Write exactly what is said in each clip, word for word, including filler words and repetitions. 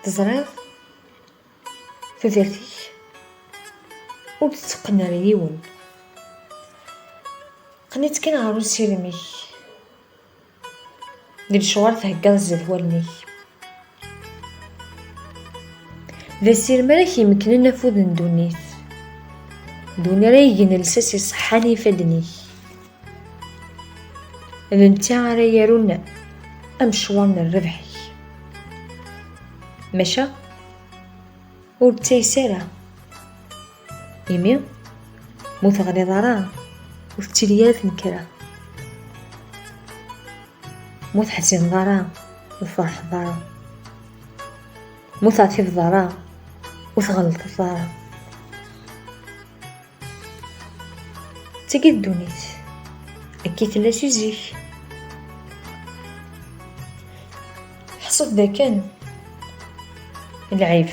Teẓriḍ, tudert-ik ur d-teqqen ara yiwen. Qqen-itt kan ɣer usirem-ik. Di lecɣal theggaḍ zdat wallen-ik. D asirem ara k-imeknen afud n ddunit. D win ara igen lsas iṣeḥḥan i ifadden-ik. D netta ara yarun amecwar n rrbeḥ-ik. Maca ur ttayes ara. Imi, mu teɣliḍ ara, ur tettili ara tnekra. Mu teḥzineḍ ara, ur tferḥeḍ ara. Mu teɛtibeḍ ara, ur tɣellṭeḍ ara. D tagi ddunit, akka i tella si zik. Ḥṣut dakken lɛib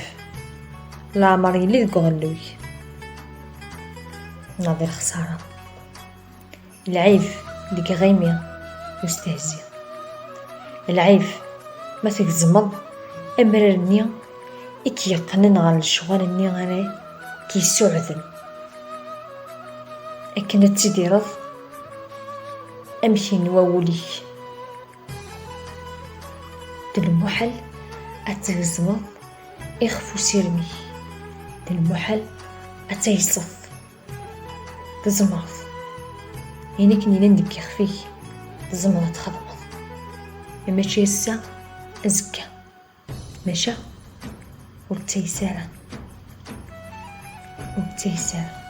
leɛmer yelli deg uɣelluy, neɣ di lexsara. Lɛib deg iɣimi ustehzi. Lɛib ma tgezmeḍ amrar-nni i k-yeqqnen ɣer lecɣal-nni ara k-yessuɛden. Akken ad tidireḍ amek yenwa wul-ik. D lmuḥal ad tgezmeḍ ixef usirem-ik. D lmuḥal ad tayseḍ. Tzemreḍ. Ayen akken yellan deg yixef-ik, tzemreḍ ad txedmeḍ. Mačči ass-a, azekka. Maca ur ttayes ara. Ur ttayes ara.